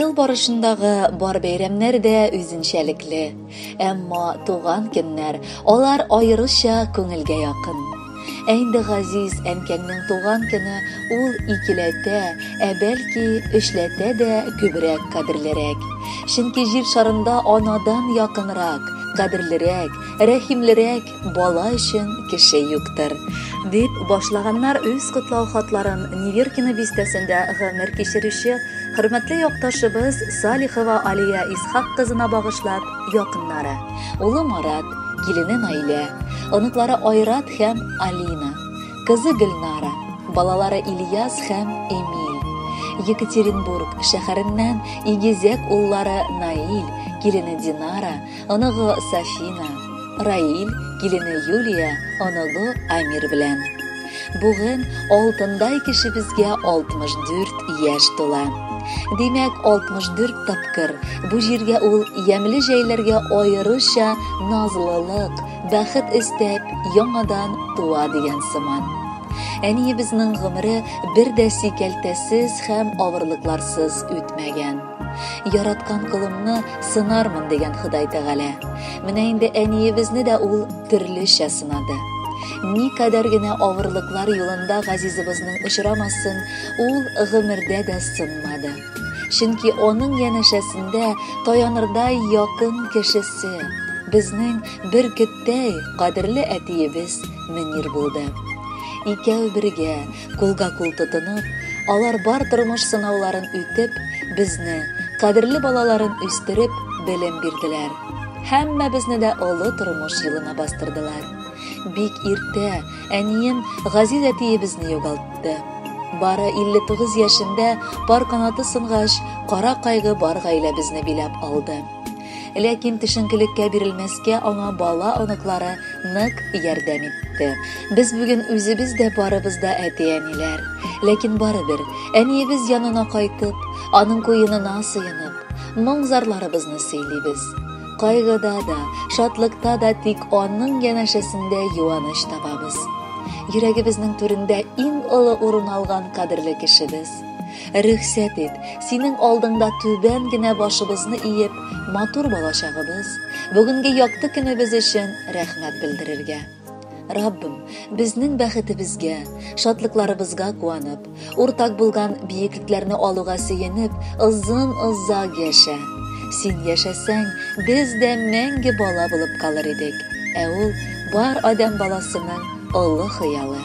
Ел барышындагы бар бәйрәмнәр дә үзенчәлекле. Әмма туган көннәр, алар аеруча күңелгә якын. Ә инде газиз әнкәңнең туган көне ул икеләтә, ә бәлки өчләтә дә күбрәк кадерлерәк. Чөнки җир шарында анадан якынрак, кадерлерәк, рәхимлерәк бала өчен кеше юктыр. Дип башлаганнар үз котлау хатларын Неверкино бистәсендә гомер кичерүче хөрмәтле якташыбыз Салихова Алия Исхак кызына багышлап якыннары, улы Марат, килене Наилә, оныклары Айрат һәм Алина, кызы Гөлнара, балалары Ильяс һәм Эмиль. Екатеринбург шәһәреннән игезәк уллары Наиль, килене Динара, оныгы Сафина, Раил, килене Юлия, оныгы Амир белән. Бүген алтындай кешебезгә 64 яшь тула. Димәк, 64 тапкыр бу җиргә ул ямьле җәйләргә аеруча назлылык, бәхет өстәп, яңадан туа дигән сыман. Әниебезнең гомере бер дә сикәлтәсез һәм авырлыкларсыз үтмәгән. Яраткан колымны сынармын дигән Ходай Тәгалә. Менә инде әниебезне дә ул төрлечә сынады. Никадәр генә авырлыклар юлында газизыбызның очрамасын, ул гомердә дә сынмады. Чөнки аның янәшәсендә таянырдай якын кешесе, безнең бөркеттәй кадерле әтиебез Мөнир булды. Икәү бергә, кулга-кул тотынып, алар бар тормыш сынауларын үтеп, безне, кадерле балаларын үстереп, белем бирделәр. Һәммәбезне дә олы тормыш юлына бастырдылар. Бик иртә әнием газиз әтиебезне югалтты. Бары 59 яшендә пар канаты сынгач, кара кайгы бар гаиләбезне биләп алды. Ләкин төшенкелеккә бирелмәскә аңа бала-оныклары нык ярдәм итте. Без бүген үзебез дә барыбыз да әти-әниләр. Ләкин барыбер әниебез янына кайтып, аның куенына сыенып, моң-зарларыбызны сөйлибез. Кайгыда да, шатлыкта да тик аның янәшәсендә юаныч табабыз. Йөрәгебезнең түрендә иң олы урын алган кадерле кешебез. Рөхсәт ит, синең алдыңда түбән генә башыбызны иеп, матур балачагыбыз, бүгенге якты көнебез өчен рәхмәт белдерергә. Раббым, безнең бәхетебезгә, шатлыкларыбызга куанып, уртак булган биеклекләрне алуга сөенеп, озын-озак яшә. Син яшәсәң, без дә мәңге бала булып калыр идек. Ә ул бар адәм баласының олы хыялы.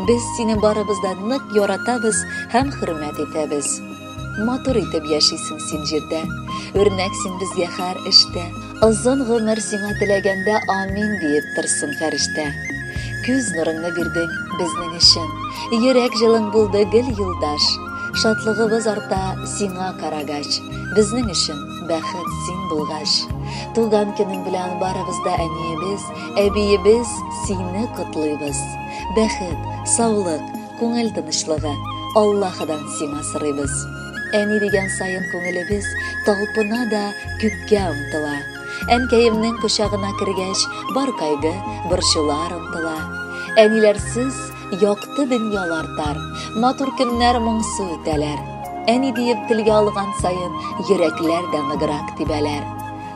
Без сине барыбыз да нык яратабыз һәм хөрмәт итәбез. Матур итеп яшисең син җирдә. Үрнәк син безгә һәр эштә. Озын гомер сиңа теләгәндә амин диеп торсын фәрештә. Күз нурыңны бирдең безнең өчен. Йөрәк җылың булды гел юлдаш. Шатлыгыбыз арта сиңа карагач. Безнең өчен бәхет син булгач. Туган көнең белән барыбыз да әниебез, әбиебез сине котлыйбыз. Бәхет, саулык, күңел тынычлыгы Аллаһыдан сиңа сорыйбыз. Әни дигән саен күңелебез талпына да күккә омтыла. Әнкәемнең кочагына кергәч, бар кайгы, борчулар онтыла. Әниләрсез якты дөньялар тар, матур көннәр моңсу үтәләр. Әни диеп телгә алган саен йөрәкләр дә ныграк тибәләр.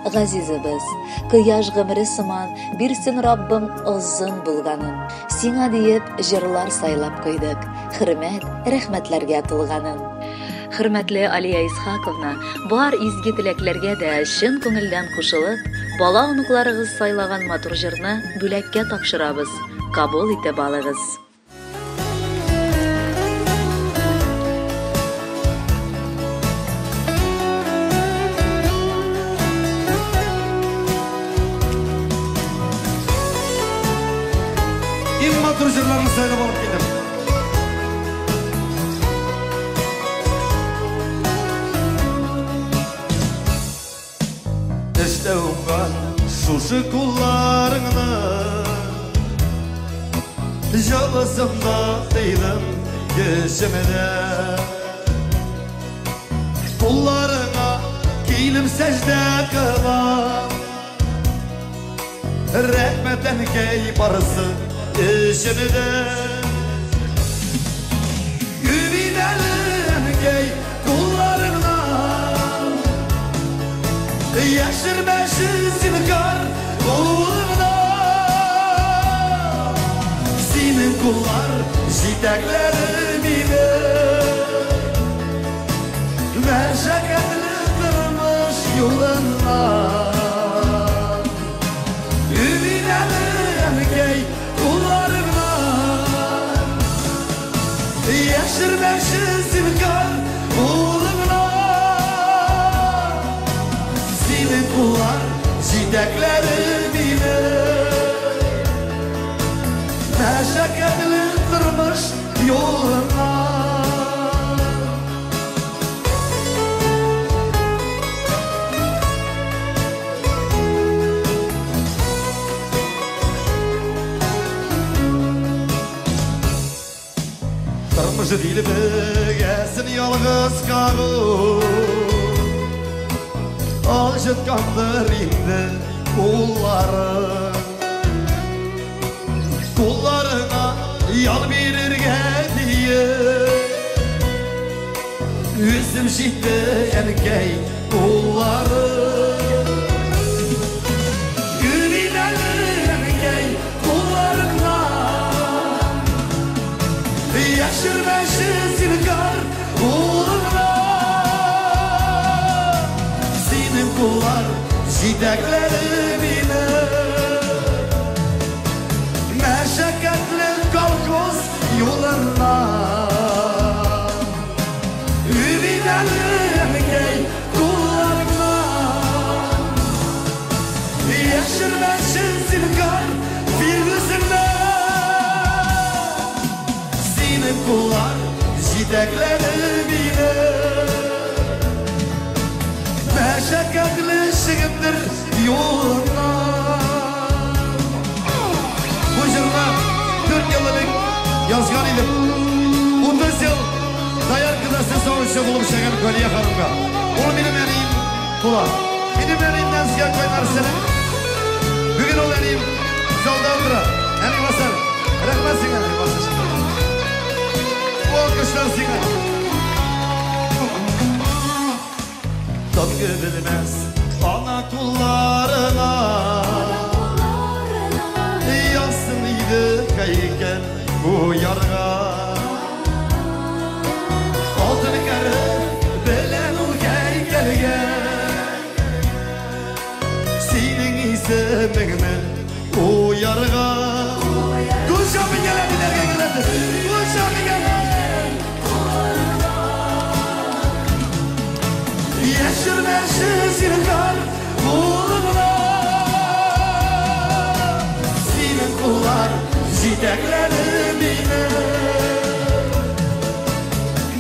Газизыбыз, кояш гомере сыман, бирсен Раббым озын булганын. Сиңа диеп җырлар сайлап куйдык, хөрмәт, рәхмәтләргә тулганын. Хөрмәтле Алия Исхаковна, бар изге теләкләргә дә чын күңелдән кушылып, бала-оныкларыгыз сайлаган матур җырны бүләккә тапшырабыз, кабул итеп алыгыз. Иң матур җырларны сайлап алып килдем. Эштә уңган шушы кулларыңны Җылысында тыйдым көчемдә. Кулларыңа килеп сәҗдә кылам. Рәхмәт әнкәй барысы эчемдә. Үбим әле әнкәй кулларыңнан. Яшермәче зинһар кулыңнан. Синең куллар җитәкләде мине мәшәкатьле тормыш юлыннан. Үбим әле, әнкәй, кулларыңнан. Яшермәче зинһар кулыңнан. Синең куллар җитәкләде мине мәшәкатьле тормыш юлыннан. Тормыш дилбегәсен ялгыз кагу алҗыткандыр инде кулларың. Кулларыңа ял бирергә диеп үсеп җитте, әнкәй, кулларың. Үбим әле, әнкәй, кулларыңнан. Яшермәче зинһар кулыңнан. Синең куллар җитәкләде мине мәшәкатьле колхоз юлыннан. Үбим әле, әнкәй, кулларыңнан. Яшермәче зинһар фирдүсеңнән. Синең куллар җитәкләде мине мәшәкатьле чыгымдыр юлыннан. Бу җырны 4 ел элек язган идем. 30 ел дояркада сөт савучы булып эшләгән Галия ханымга. Ул минем әнием була. Минем әниемнән сезгә кайнар сәлам. Бүген ул әнием залда утыра. Әни, басар. Рәхмәт сиңа, әни, басар. Бу алкышлар сиңа. Тынгы белмәс ана кулларына язсын иде һәйкәл куярга. Алтын хәреф белән ул һәйкәлгә синең исемеңне куярга. Кул чабып әниләргә генә. Кул чабып. Яшермәче зинһар кулыңнан. Синең куллар җитәкләде мине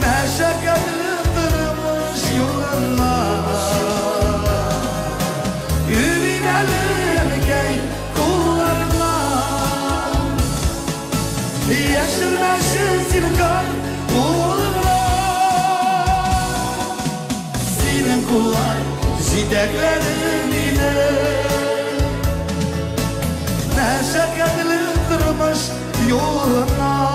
мәшәкатьле тормыш юлыннан. Үбим әле, әнкәй, кулларыңнан. Яшермәче зинһар кулыңнан. Синең куллар җитәкләде мине мәшәкатьле тормыш юлыннан.